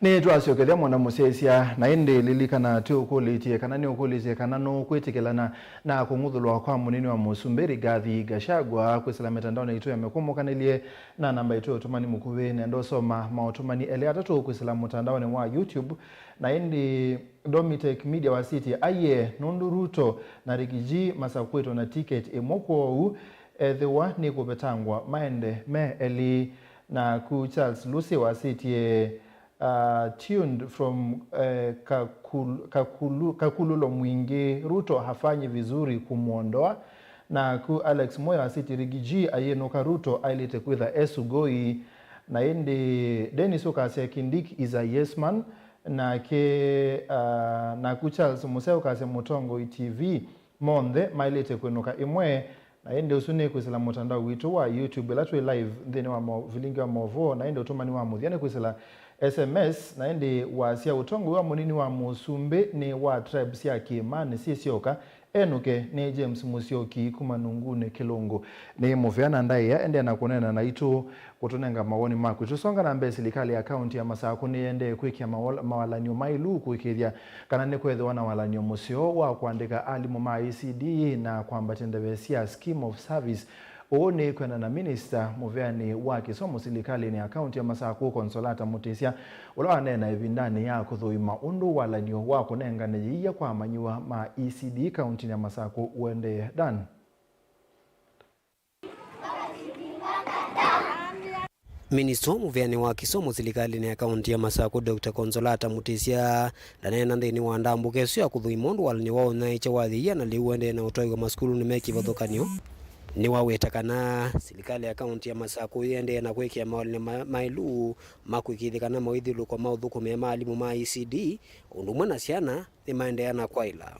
Nĩtwasyokethya mwana mũsyaĩĩsya, na ĩndĩ lilikana, tũũkũlĩtye kana nĩũkũlĩtye kana nũkwĩtĩkĩlana na kũng'uthũlwa kwa mũnini wa mũsumbĩ Rigathi Gachagua kwĩsĩla mĩtandaonĩ yitũ ya mĩkũmũkanĩlye na namba yitũ ya ũtũmani mũkuvĩ. Nenda ũsoma maũtũmani elĩ atatũ kwĩsĩla mũtandaonĩ wa YouTube, na ĩndĩ Domitech Media wasĩtye, aiee, nũndũ Ruto na Riggy G masakwĩtwe na ticket ĩmwe kwoou, ethĩwa nĩkũvetangwa maende me elĩ. Naku Charles Lucy wasĩtye, uh, tuned from, eh, Kakul-, Kakulu-, Kakululo Mwingĩ, Ruto hafanyi vizuri kumwondoa. Naku Alex Moyo asĩtye Riggy G ayĩnũka, Ruto aĩlĩte kwĩtha e sugoi. Na ĩndĩ Dennis ũkasya Kindiki is a yes man. Nake, ah, naku Charles Museo ũkasya Mũtongoi T V monthe maĩlĩte kwĩnũka ĩmwe. Na ĩndĩ ũsu nĩ kwĩsĩla mũtandao witũ wa YouTube ĩla twĩ live nthĩnĩ wa mo-, vilingi wa movoo, na ĩndĩ ũtũmani wa mũthya nĩ kwĩsĩla S M S. Na ĩndĩ wasya ũtongoi wa mũnini wa mũsumbĩ nĩ wa tribe sya kĩĩmanĩ syĩ syoka, enũke nĩ James Musyoki kuma Nungunĩ Kĩlũngũ. Nĩ mũvea na ndaĩa, endeea na kũneena naitũ kũtũnenga mawoni maku. Tũsonga na mbee, silikalĩ ya kaunti ya Masakũ nĩyendee kwĩkĩa mawal-, mawalan'yo maĩlu kũĩkĩĩthya kana nĩkwethĩwa na walan'yo mũseo wa kũandĩka alimũ ma E C D na kwambatya ndeve sya Scheme of Service. Ũũ nĩ kwenda na minista mũveanĩ wa kĩsomo silikalĩnĩ ya kaunti ya Masakũ, Consolata Mutisya, ũla waneena ĩvindanĩ ya kũthũima ũndũ walan'yo wa kũnengane yĩia kwa amanyĩw'a ma E C D kauntinĩ ya Masakũ ũendee. Dan. Minista mũveanĩ wa kĩsomo silikalĩnĩ ya kaunti ya Masakũ, Doctor Consolata Mutisya, ndaneena nthĩnĩ wa ndambũka ĩsu ya kũthũima ũndũ walan'yo wa ũnyaĩĩkya wa yĩia na lĩu ũendee na ũtwaĩwa masukulunĩ me kĩvathũkany'o. Nĩwaweta kana silikalĩ ya kaunti ya Masakũ yĩendee na kwĩkĩa mawalan'yo ma-, maĩlu ma kũĩkĩĩthya kana mawĩthyũlũlũko ma ũthũkũmĩa ma alimũ ma E C D, ũndũ ũmwe na syana, nĩmaendeea na kwaĩla.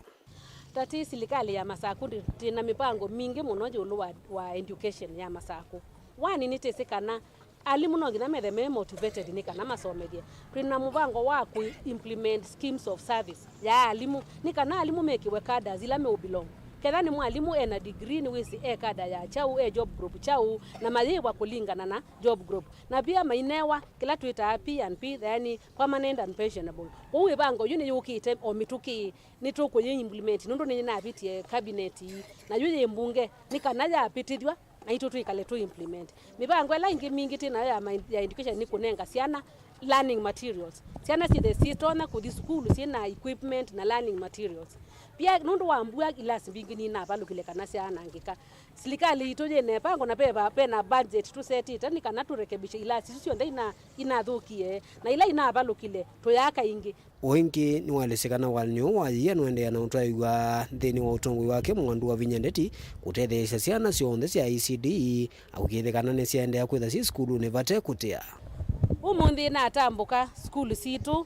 Tati silikalĩ ya Masaku ndĩ-, twĩ na mĩvango mingĩ mũno ĩũlũ wa, wa education ya Masaku. One, nĩtwĩsĩ kana alimũ no nginya methe me motivated nĩ kana masomethye. Twĩ na mũvango wa kũ implement schemes of service ya alimũ nĩ kana alimũ mekĩwe cadres ila meũbelong. Ketha nĩ mwalimũ ena degree, nĩwĩsĩ e cadre ya kyaũ, e job group kyaũ, na mayĩĩwa kũlingana na job group. Na pia mainewa kĩla twĩtaa P and P, yani permanent and pensionable. Kwoou ĩvango yu nĩyũkĩte o mĩtũkĩ, nĩtũkũyĩ implement nũndũ nĩnavĩtie cabinet ii, na yu yĩ mbunge, nĩ kana yapĩtĩthw'a, naitũ twĩkale tũ implement. Mĩvango ĩla ĩngĩ mingĩ twĩ nayo ya ma-, ya education nĩ kũnenga syana learning materials. Syana syĩthe syĩtonya kũthi sukulu syĩ na equipment na learning materials. Pia nũndũ wa mbua, ilasi mbingĩ ninavalũkile kana syaanangĩka. Silikalĩ yitũ yĩ na ĩvango na veva, ve na budget tũsetĩte nĩ kana tũrekebishe ilasi isu syonthe ina-, inathũkie, na ila inavalũkile tũyaka ingĩ. O ĩngĩ nĩwaelesye kana walany'o wa yĩia nũendeea na ũtwaĩw'a nthĩnĩ wa ũtongoi wake Mwandu Wavinya Ndeti kũtetheesya syana syonthe sya E C D na kũkĩĩthya kana nĩsyaendeea kwĩtha syĩ sukulunĩ vate kũtĩa. Ũmũnthĩ natambũka sukulu sitũ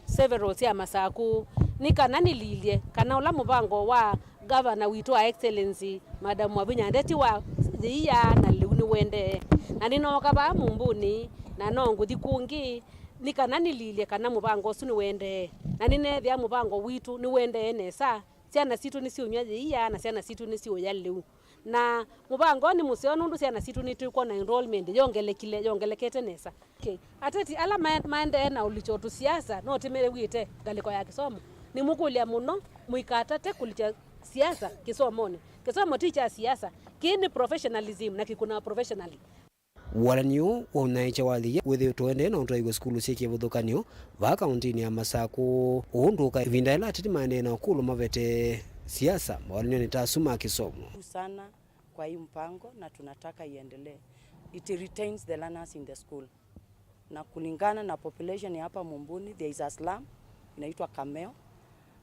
several sya Masaku nĩ kana nĩlilye kana ũla mũvango wa Gavana witũ wa Excellency Madam Wavinya Ndeti wa yĩia na lĩu nĩwendee. Na nĩnooka vaa Mumbuni na no ngũthi kũngĩ nĩ kana nĩlilye kana mũvango ũsu nĩwendee. Na nĩneethĩa mũvango witũ nĩwendee nesa. Syana sitũ nĩsiũnyw'a yĩia na syana sitũ nĩsiũya lĩu. Na mũvango nĩ mũseo nũndũ syana sitũ nĩtwĩkwona enrollment yongelekile, yongelekete nesa. Okay. Ateti ala ma-, maendee na ũlikya ũtũsiasa no tĩmew'ĩte ngalĩko ya kĩsomo. Nĩmũkũlya mũno, mũikatate kũlikya siasa kĩsomonĩ. Kĩsomo ti kya siasa, kĩĩ nĩ professionalism na kĩkũnawa professionally. Walany'o wa ũnyaĩĩkya wa yĩia wĩthĩĩtwe ũendee na ũtwaĩw'a sukulu syĩ kĩvathũkany'o vaa kaũntĩnĩ ya Masaku. Ũũ ndũka ĩvinda yĩla ateti maendee na ũkũlũ mavete siasa mawalany'onĩ ta asu ma kĩsomo. Sana kwa hii mpango na tunataka iendelee. It retains the learners in the school. Na kulingana na population ya hapa Mumbuni, there is a slum inaitwa Kameo,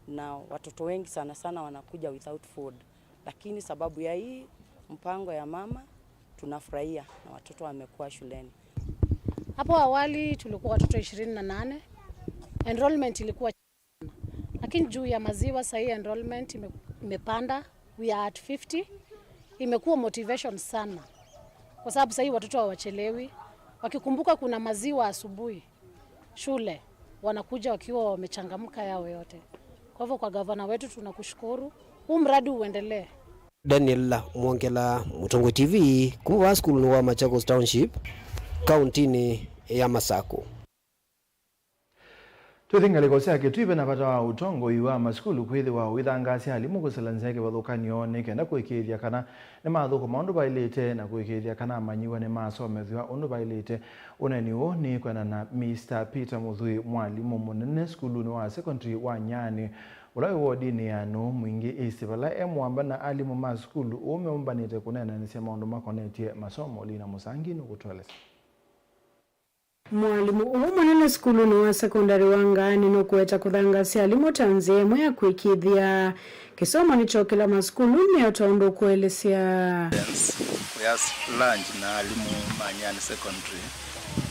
na watoto wengi sana sana wanakuja without food. Lakini sababu ya hii mpango ya mama, tunafurahia na watoto wamekuwa shuleni. Hapo awali tulikuwa watoto ishirini na nane, enrollment ilikuwa, lakini juu ya maziwa sahii enrollment ime-, imepanda, we are at fifty. Imekuwa motivation sana kwa sababu sahii watoto hawachelewi, wakikumbuka kuna maziwa asubuhi shule, wanakuja wakiwa wamechangamka yao yote. Kwa hivyo kwa gavana wetu tunakushukuru, huu mradi uendelee. Daniel Mwongela, Mũtongoi T V, kuma vaa sukulunĩ wa Machakos Township, kaũntĩnĩ ya Masaku. Twĩthi ngalĩko sya kĩtui, ve na vata wa ũtongoi wa masukulu kwĩthĩwa ũithangaasya alimũ kũsĩla nzĩa kĩvathũkany'o nĩ kenda kũĩkĩĩthya kana nĩmathũkũma ũndũ vaĩlĩte na kũĩkĩĩthya kana amanyĩw'a nĩmasomethw'a ũndũ vaĩlĩte. Ũneeni ũũ nĩ kwenda na Mister Peter Mũthui, mwalimũ mũnene sukulunĩ wa sekondari wa Nyaanĩ, ũla wĩ wodinĩ ya Nũũ Mwingĩ East, vala e mũamba na alimũ ma sukulu ũũ meũmbanĩte kũneenanĩsya maũndũ makonetye masomo. Lina Mũsangi nũkũtũelesya. Mwalimũ ũũ mũnene sukulunĩ wa sekondari wa Ngaani nũkũweta kũthangaasya alimũ ta nzĩa ĩmwe ya kũĩkĩĩthya kĩsomo nĩkyokĩla masukulu nĩyo ta ũndũ ũkũelesya. Kũya lunch na alimũ ma Nyaanĩ Secondary,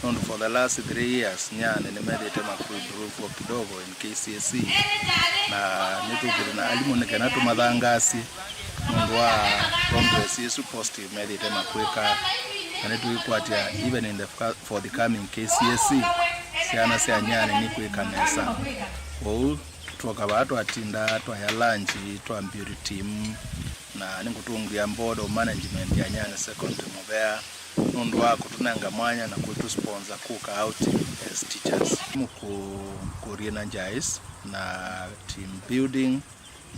nũndũ for the last three years Nyaanĩ nĩmethĩĩte makũ improve o kidogo in K C S E, na nĩtũkĩte na alimũ nĩ kana tũmathangaasye nũndũ wa progress ĩsu positive methĩĩte makwĩka, na nĩtũikwatya even in the forthcoming K C S E, syana sya Nyaanĩ nikwĩka nesa. Kwoou twoka vaa twatinda twaya lunch, twa build team, na nĩngũtũngĩa board of management ya Nyaanĩ Secondary mũvea nũndũ wa kũtũnenga mwanya na kũtũ sponsor kũka outing as teachers. Kũ, kũ re-energize na team building,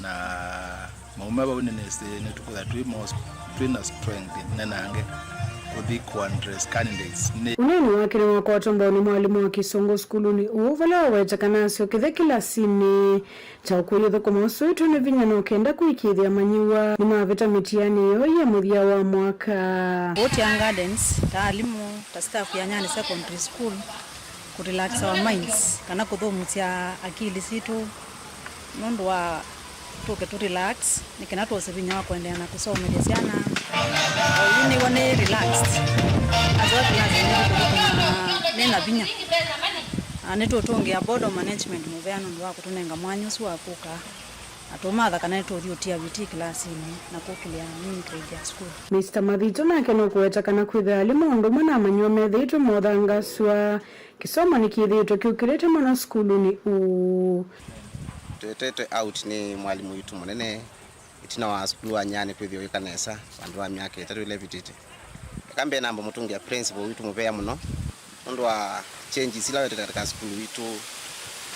na mauma vau nĩnĩsĩ nĩtũkwĩtha twĩ mo-, twĩ na strength nenange kũthi kũ address candidates. Nĩ ũneeni wake nĩwakwatwa mbau nĩ mwalimũ wa kĩsũngũ sukulunĩ ũũ, vala waweta kana asyokethe kĩlasinĩ kya ũkũlya ũthũkũma ũsu wĩtwe nĩ vinya na ũkenda kũĩkĩĩthya amanyĩw'a nĩmavĩta mĩtiani yoo ya mũthya wa mwaka. Kũũ Tiang Gardens, ta alimũ, ta staff ya Nyaanĩ Secondary School, kũ relax our minds, kana kũthũmũsya akili sitũ, nũndũ wa tũke tũ relax, nĩ kana twose vinya wa kũendeea na kũsomethya syana. O yu nĩw'o nĩ relaxed. As well as nĩ na vinya. Na nĩtũtũngĩa board of management mũvea nũndũ wa kũtũnenga mwanya ũsu wa kũka Na tũmatha kana nĩtũũthi ũtia viti kĩlasinĩ na kũkĩlĩa nini tũithya sukulu. Mister Mathito nake nũkũweta kana kwĩthĩa alimũ ũndũ ũmwe na amanyĩw'a methĩĩtwe mothangasw'a kĩsomo nĩkĩthĩĩtwe kĩũkĩlĩte mũno sukulunĩ ũũ. Tũetetwe out nĩ mwalimũ witũ mũnene ĩtina wa sukulu wa Nyani kwĩthĩwa ũyĩka nesa vandũ va myaka ĩtatũ ĩla ĩvĩtĩte. Eka mbee namba mũtũngĩa principal witũ mũvea mũno nũndũ wa changes ila wetete katika sukulu witũ,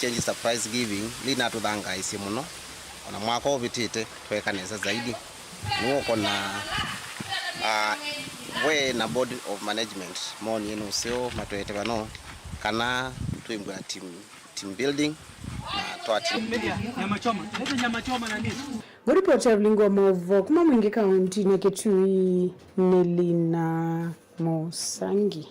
changes ta prize giving, ila inatũthangaĩisye mũno. Ona mwaka ũvĩtĩte tweeka nesa zaidi. Nĩw'o ũkona, ah, we na board of management monie nũseo matwete vano kana twĩmbwa team, team building na twa team building. Nyama choma. Leta nyama choma na nini? Ngũripoti ya vilingi wa maũvoo kuma Mwingi kauntinĩ ya Kitui nĩ Lina Mũsangi.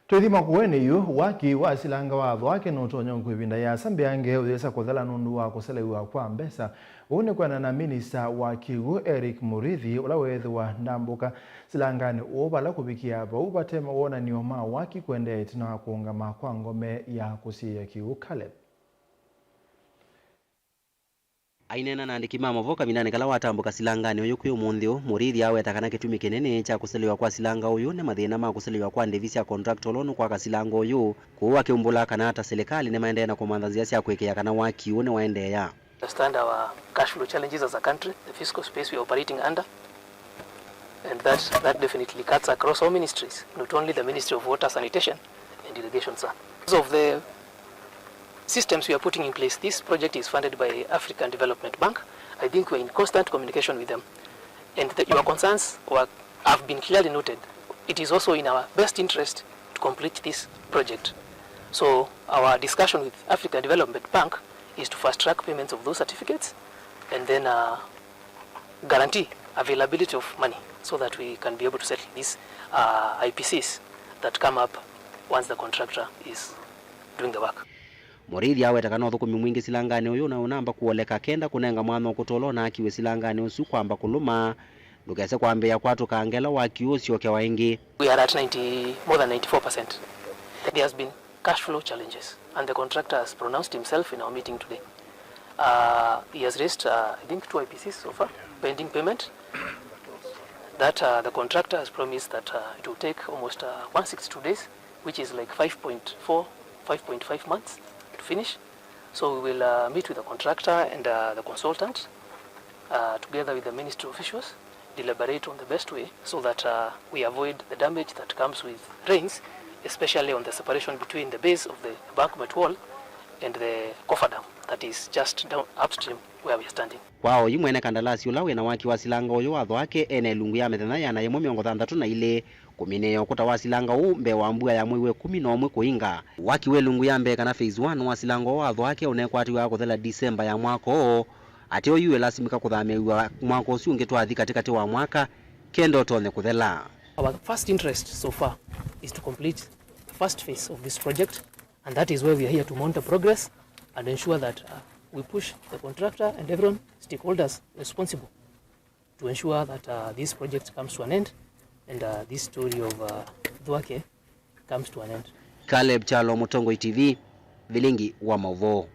Twĩthima kũeni yu, waki wa silanga wa athwake nũtonya kwa ĩvinda yĩasa mbeange ũyĩsa kũthela nũndũ wa kũselewa kwa mbesa. Ũu nĩ kwĩanana na minista wa kĩw'ũ Eric Mũrithi, ũla weethĩwa ndambũka silanganĩ ũũ vala kũvikĩa vau vate mawonany'o ma waki kũendeea ĩtina wa kũũngama kwa ngome ya kũsiĩĩa kĩw'ũ Caleb. Aineena na andĩki ma mavoo kavindanĩ kala watambũka silanganĩ ũyũ kwĩ ũmũnthĩ ũũ, Mũrithi aweta kana kĩtumi kĩnene kya kũselewa kwa silanga ũyũ nĩ mathĩna ma kũselewa kwa ndĩvi sya contractor ũla ũnũkwaka silanga ũyũ, kwoou akĩumbũla kana ta silikalĩ nĩmaendee na kũmantha nzĩa sya kũĩkĩĩa kana waki ũũ nĩwaendeea. Understand our cash flow challenges as a country, the fiscal space we are operating under, and that, that definitely cuts across all ministries, not only the Ministry of Water, Sanitation and Irrigation, sir. Because of the systems we are putting in place, this project is funded by African Development Bank. I think we are in constant communication with them. And the, your concerns were, have been clearly noted. It is also in our best interest to complete this project. So our discussion with African Development Bank is to fast track payments of those certificates and then, uh, guarantee availability of money so that we can be able to settle these, uh, I P Cs that come up once the contractor is doing the work. Mũrĩithi aweta kana ũthũkũmi mwingĩ silanganĩ ũyũ na ũnamba kũoleka kenda kũnenga mwanya ũkũtũla ũnaakiwe silanganĩ ũsu kwamba kũlũma, ndũkese kwambĩĩa kwatũkanga ĩla waki ũũ ũsyokewa ĩngĩ. We are at ninety, more than ninety-four percent. There has been cash flow challenges, and the contractor has pronounced himself in our meeting today. Uh, he has raised, uh, I think, two I P Cs so far, pending payment. That, uh, the contractor has promised that, uh, it will take almost, uh, one sixty-two days, which is like five point four, five point five months to finish. So we will, uh, meet with the contractor and, uh, the consultant, uh, together with the ministry officials, deliberate on the best way so that, uh, we avoid the damage that comes with rains, especially on the separation between the base of the embankment wall and the coffer dam that is just down upstream where we are standing. Kwa oyu mwene kandalasi ũla wĩ na waki wa silanga ũyũ wa Thwake ena ĩlungu ya mĩthenya ĩana yĩmwe mĩongo thanthatũ na ilĩ kũminĩĩa ũkũta wa silanga ũũ mbee wa mbua ya mwei wa ĩkũmi na ũmwe kũinga. Waki wa ĩlungu ya mbee kana phase one wa silanga ũũ wa Thwake ũnekwatiwa kũthela Disemba ya mwaka ũũ. Ateo yu ĩlasimĩka kũthamĩĩw'a mwaka ũsu ũngĩ twathi katĩkatĩ wa mwaka kenda ũtonye kũthela. Our first interest so far is to complete the first phase of this project, and that is why we are here to monitor progress and ensure that, uh, we push the contractor and everyone, stakeholders responsible, to ensure that, uh, this project comes to an end and, uh, this story of, uh, Thwake comes to an end. Caleb Kyalo, Mũtongoi T V, Vilingi wa Maũvoo.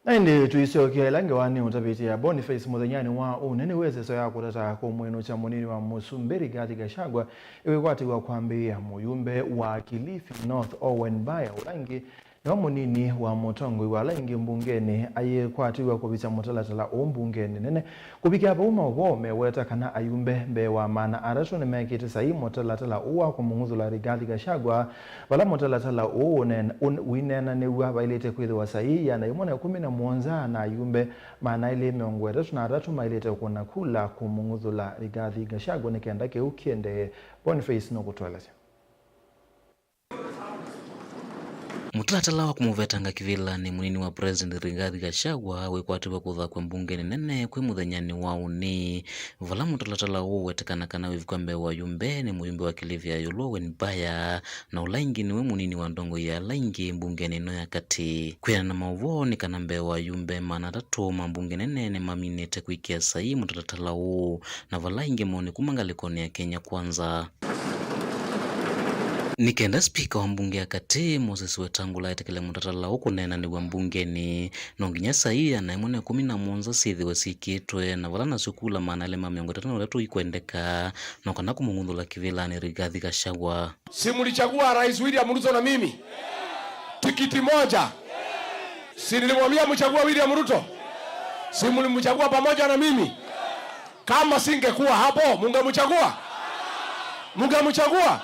Na ĩndĩ tũisyokea ĩla ngewa nĩ ũtavĩtye ya Boniface mũthenyanĩ wa ũnene wa ĩseso ya kũtata kũmwĩnũkya mũnini wa mũsumbĩ Rigathi Gachagua ĩkwatĩw'a kwambĩĩa mũyumbe wa Kilifi North Owen Baya, ũla ĩngĩ nĩwe mũnini wa mũtongoi wa ala aingĩ mbungenĩ, ayĩkwatĩw'a kũvisya mũtalatala ũũ mbungenĩ nene. Kũvikĩa vau, maũvoo meweta kana ayumbe mbee wa maana atatũ nĩmekĩte saii mũtalatala ũũ wa kũmũng'uthũla Rigathi Gachagua, vala mũtalatala ũũ ũnen-, ũn-, ũineenanĩw'a vailĩte kwĩthĩwa saii ĩana yĩmwe na ĩkũmi na mũonza na ayumbe maana elĩ mĩongo ĩtatũ na atatũ mailĩte kũna kula kũmũng'uthũla Rigathi Gachagua nĩ kenda kĩu kĩendee. Boniface nũkũtũelesya. Mũtalatala wa kũmũvetanga kĩvĩlanĩ mũnini wa President Rigathi Gachagua wĩkwatĩw'a kũthakw'a mbungenĩ nene kwĩ mũthenyanĩ wa ũnĩ, vala mũtalatala ũũ ũwetekana kana wĩvikwa mbee wa ayumbe nĩ mũyumbe wa Kilifi ya ĩũlũ Owen Baya, na ũla ĩngĩ nĩwe mũnini wa ndongoi ya ala aingĩ mbungenĩ ĩno ya katĩ. Kwĩana na maũvoo nĩ kana mbee wa ayumbe maana atatũ ma mbunge nene nĩmaminĩte kwĩkĩa saii mũtalatala ũũ, na vala aingĩ moo nĩ kuma ngalĩkonĩ ya Kenya Kwanza. Nĩ kenda spika wa mbunge ya katĩ, Moses Wetangula, etĩkĩle mũtalatala ũũ kũneenanĩw'a mbungenĩ, no nginya saii ĩana ĩmwe na ĩkũmi na mũonza syĩthĩwe syĩkĩtwe, na vala nasyo kula maana elĩ ma mĩongo ĩtatũ na ĩtatũ ikwendeka, no kana kũmũng'uthũla kĩvĩlanĩ Rigathi Gachagua. Si mlichagua Rais William Ruto na mimi? Tikiti moja. Si nilimwambia mchague William Ruto? Si mlimchagua pamoja na mimi? Kama singekuwa hapo, mungemchagua? Mungemchagua?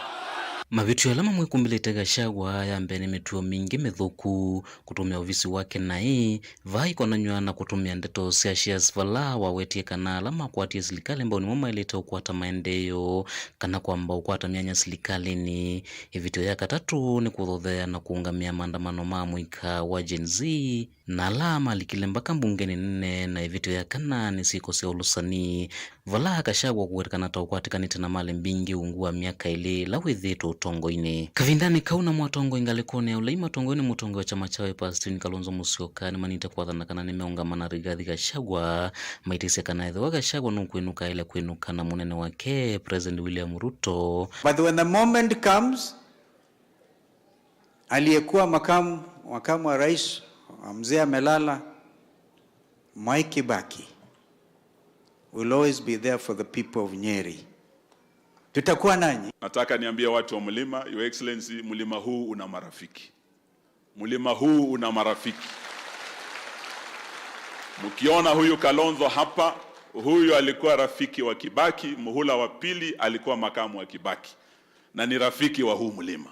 Mavĩtyo ala mamwĩkumbĩlĩte Gachagua ya mbee nĩ mĩtuo mingĩ mĩthũku, kũtũmĩa ovisi wake naĩ, vaa ikonanywa na kũtũmĩa ndeto sya shares vala wawetie kana ala makwatie silikalĩ mbau nĩmo maĩlĩte ũkwata maendeeo kana kwamba ũkwata myanya silikalĩnĩ. Ĩvĩtyo ya katatũ nĩ kũthothea na kũũngamĩa maandamano ma mũika wa Gen Z. Na ala malikile mbaka mbungenĩ nene, na ĩvĩtyo ya kana nĩ syĩko sya ũlũsani, vala Gachagua kũwetana ta ũkwatĩkanĩte na malĩ mbingĩ ungu wa myaka ĩlĩ ĩla wĩthĩĩtwe ũtongoinĩ. Kavindanĩ kau, namo atongoi ngalĩkonĩ ya ũlei matongoew'e nĩ mũtongoi wa kyama kya Wiper Stephen Kalonzo Musyoka nĩmanĩte kwathana kana nĩmeũngama na Rigathi Gachagua, maitĩsya kana ethĩwa Gachagua nũkwĩnũka, aĩle kwĩnũka na mũnene wake President William Ruto. But when the moment comes, aliyekuwa makamu, makamu wa rais wa mzee amelala, Mwai Kibaki will always be there for the people of Nyeri. Tutakuwa nanyi. Nataka niambie watu wa mlima, Your Excellency, mlima huu una marafiki. Mlima huu una marafiki. Mkiona huyu Kalonzo hapa, huyu alikuwa rafiki wa Kibaki, muhula wa pili alikuwa makamu wa Kibaki, na ni rafiki wa huu mlima.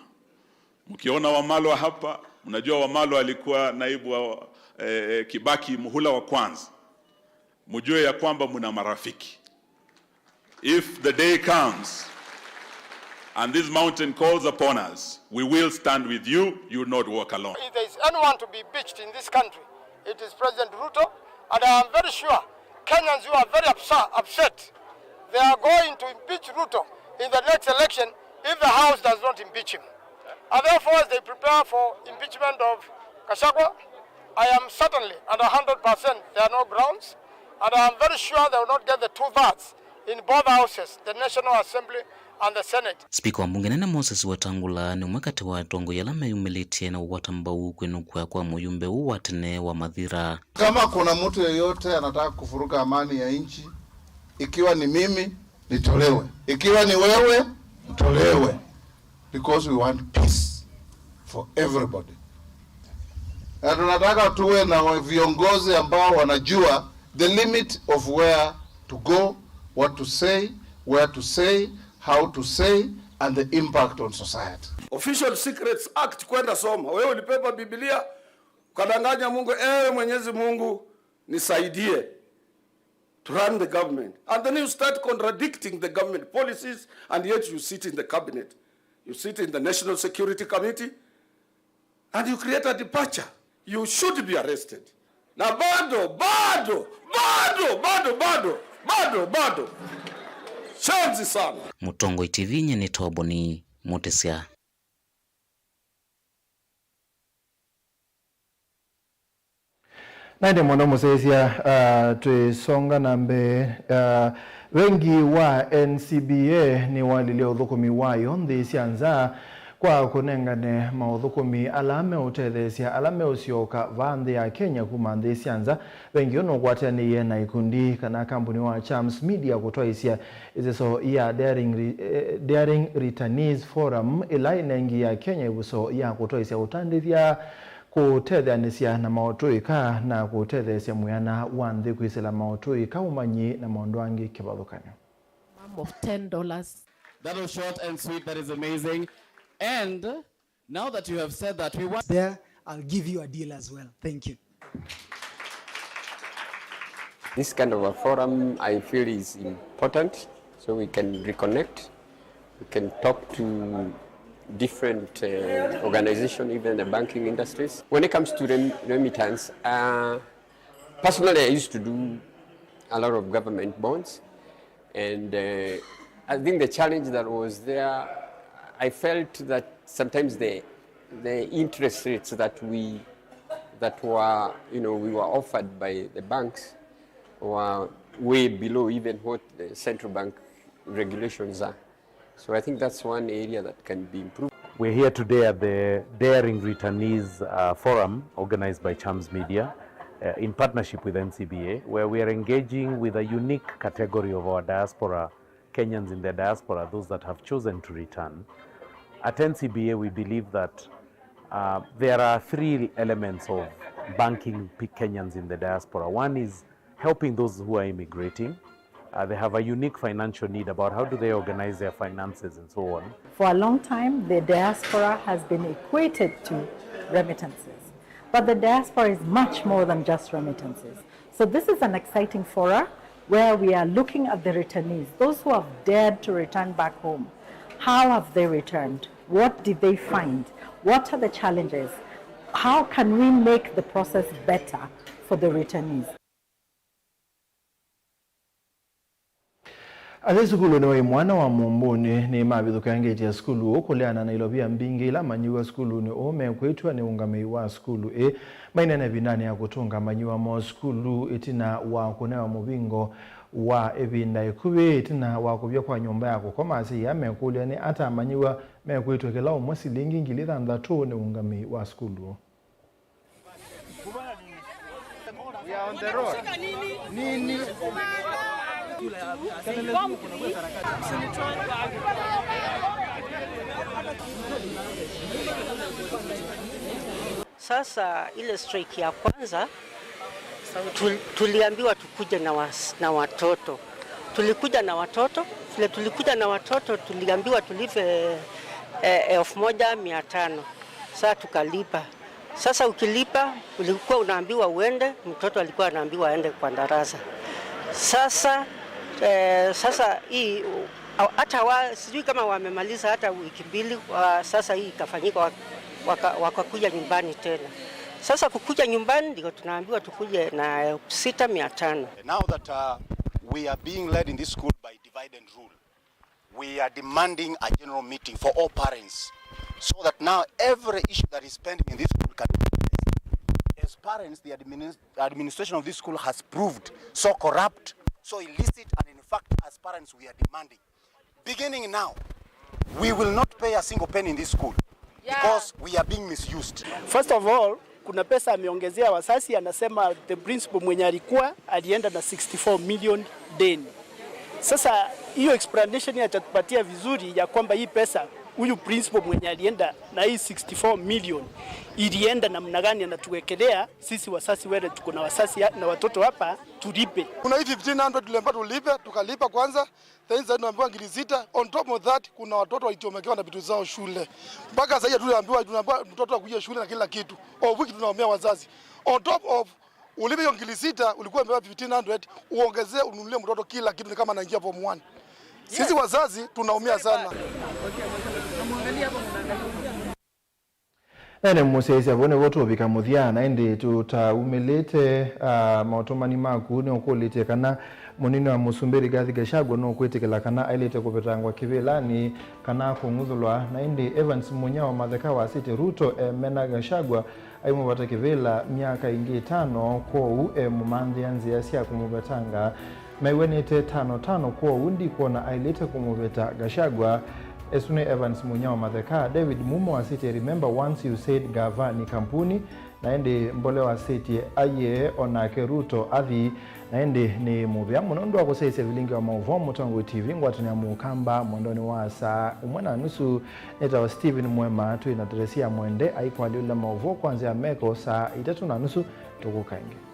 Mkiona Wamalwa hapa, mnajua Wamalwa alikuwa naibu wa, eh, eh, Kibaki muhula wa kwanza. Mjue ya kwamba mna marafiki. If the day comes and this mountain calls upon us, we will stand with you. You will not walk alone. If there is anyone to be impeached in this country, it is President Ruto, and I am very sure Kenyans who are very upsa-, upset, they are going to impeach Ruto in the next election if the House does not impeach him. And therefore, as they prepare for impeachment of Gachagua, I am certainly and a hundred percent there are no grounds, and I am very sure they will not get the two-thirds in both houses, the National Assembly and the Senate. Spika wa mbunge nene Moses Wetangula nĩ ũmwe katĩ wa atongoi ala meyumĩlĩtye na kũkwata mbau kwĩnũkw'a kwa mũyumbe ũũ wa tene wa Mathira. Kama kuna mtu yeyote anataka kuvuruga amani ya nchi, ikiwa ni mimi, nitolewe. Ikiwa ni wewe, mtolewe. Because we want peace for everybody. Na tunataka tuwe na viongozi ambao wanajua the limit of where to go, what to say, where to say, how to say, and the impact on society. Official Secrets Act, kwenda soma. Wewe ulibeba Biblia, ukadanganya Mungu, "Ewe Mwenyezi Mungu, nisaidie to run the government." And then you start contradicting the government policies, and yet you sit in the cabinet. You sit in the National Security Committee, and you create a departure. You should be arrested. Na bado, bado, bado, bado, bado, bado, bado. Shenzi sana. Mũtongoi T V, nyie nĩ Toboni Mũtĩsya. Na ĩndĩ mũno mũsyaĩĩsya, ah, twĩsonga na mbee, ah, vengi wa N C B A nĩwalilye ũthũkũmi wayo nthĩ sya nza kwa kũnengane maũthũkũmi ala meũtetheesya ala meũsyoka vaa nthĩ ya Kenya kuma nthĩ sya nza. Vengi ũũ nũkwatĩanĩie na ikundi kana kambuni wa Chams Media kũtwaĩsya ĩseso ya Daring Re-, eh, Daring Returnees Forum, ĩla ĩnengie Akenya ĩvuso ya kũtwaĩsya ũtandĩthya, kũtetheanĩsya na maũtũĩka, na kũtetheesya mwĩana wa nthĩ kwĩsĩla maũtũĩka, ũmanyi, na maũndũ angĩ kĩvathũkany'o. Mambo ten dollars. That was short and sweet. That is amazing. And now that you have said that, we want there, I'll give you a deal as well. Thank you. This kind of a forum, I feel, is important, so we can reconnect, we can talk to different, uh, organizations, even the banking industries. When it comes to rem-, remittance, uh, personally, I used to do a lot of government bonds, and, uh, I think the challenge that was there, I felt that sometimes the, the interest rates that we, that were, you know, we were offered by the banks were way below even what the central bank regulations are. So I think that's one area that can be improved. We're here today at the Daring Returnees, uh, Forum, organized by Chams Media, uh, in partnership with N C B A, where we are engaging with a unique category of our diaspora, Kenyans in the diaspora, those that have chosen to return. At N C B A, we believe that, uh, there are three elements of banking P-, Kenyans in the diaspora. One is helping those who are immigrating. Uh, they have a unique financial need about how do they organize their finances and so on. For a long time, the diaspora has been equated to remittances. But the diaspora is much more than just remittances. So this is an exciting forum where we are looking at the returnees, those who have dared to return back home. How have they returned? What did they find? What are the challenges? How can we make the process better for the returnees? Athei sukulunĩ wa imwana wa Mũmbũnĩ nĩmavithũkĩa ngeti ya sukulu ũũ kũleana na ilovia mbingĩ ila amanyĩw'a sukulunĩ ũũ mekwĩtw'a nĩ ũngamĩi wa sukulu ĩĩ. Maineena ĩvindanĩ ya kũtũnga amanyĩw'a moo sukulu ĩtina wa kũnewa mũvingo wa ĩvinda ĩkuvĩ ĩtina wa kũvya kwa nyũmba ya kũkoma, asyai aa mekũlya nĩ ata amanyĩw'a mekwĩtw'a kĩla ũmwe silingi ngili thanthatũ nĩ ũngamĩi wa sukulu ũũ. We are on the road. Nini? Sasa ile strike ya kwanza tul-, tuliambiwa tukuje na was-, na watoto. Tulikuja na watoto, vile tulikuja na watoto tuliambiwa tulipe, eh, elfu moja mia tano. Sasa tukalipa. Sasa ukilipa, ulikuwa unaambiwa uende, mtoto alikuwa anaambiwa aende kwa darasa. Sasa, eh, sasa hii, hata wa, sijui kama wamemaliza hata wiki mbili, wa, sasa hii ikafanyika, wa-, waka-, wakakuja nyumbani tena. Sasa kukuja nyumbani ndio tunaambiwa tukuje na elfu sita mia tano. Now that, uh, we are being led in this school by divide and rule, we are demanding a general meeting for all parents, so that now every issue that is pending in this school can be addressed. As parents, the adminis-, administration of this school has proved so corrupt, so illicit, and in fact, as parents, we are demanding, beginning now, we will not pay a single penny in this school, yeah, because we are being misused. First of all, kuna pesa ameongezea wasasi, anasema the principal mwenye alikuwa alienda na sixty-four million deni. Sasa hiyo explanation hajatupatia vizuri ya kwamba hii pesa, huyu principal mwenye alienda na hii sixty-four million ilienda namna gani, anatuwekelea sisi wasasi wale tuko na wasasi ya-, na watoto hapa tulipe. Kuna hii fifteen hundred tuliambiwa tulipe, tukalipa kwanza. Then sasa tunaambiwa ngili sita. On top of that, kuna watoto walichomekewa na vitu zao shule. Mpaka sasa hii tunaambiwa, tunaambiwa mtoto akuja shule na kila kitu. Of which tunaumia wazazi. On top of ulipe hiyo ngili sita, ulikuwa umepewa fifteen hundred, uongezee ununulie mtoto kila kitu, ni kama anaingia form one. Sisi wazazi tunaumia sana. Na ĩndĩ mũsyaĩĩsya, vau nĩvo tũũvika mũthya, na ĩndĩ tũtaumĩlĩte, ah, maũtũmani maku, nĩũkũlĩtye kana mũnini wa mũsumbĩ Rigathi Gachagua nũkwĩtĩkĩla kana aĩlĩte kũvetangwa kĩvĩlanĩ kana kũng'uthũlwa. Na ĩndĩ Evans Mũnyao Matheka wasĩtye Ruto emena Gachagua aimũvata kĩvĩla myaka ĩngĩ ĩtano, kwoou emũmanthĩa nzĩa sya kũmũvetanga. Mew'anĩte tano tano, kwoou ndikwona aĩlĩte kũmũvĩta Gachagua. Ĩsu nĩ Evans Mũnyao Matheka. David Mumo asĩtye, "Remember once you said gava ni kampuni," na ĩndĩ Mbole wasĩtye, "Aiee, o nake Ruto athi." Na ĩndĩ nĩ mũvea mũno nũndũ wa kũsyaĩĩsya vilingi wa maũvoo Mũtongoi T V, ngwatanĩo ya Mũkamba mwendonĩ wa saa ũmwe na nusu. Nĩtawa Stephen Mwema, twĩ na Teresia Mwende aikwalĩũla maũvoo kwa nzĩa ya meko saa itatũ na nusu. Tũkũka ĩngĩ.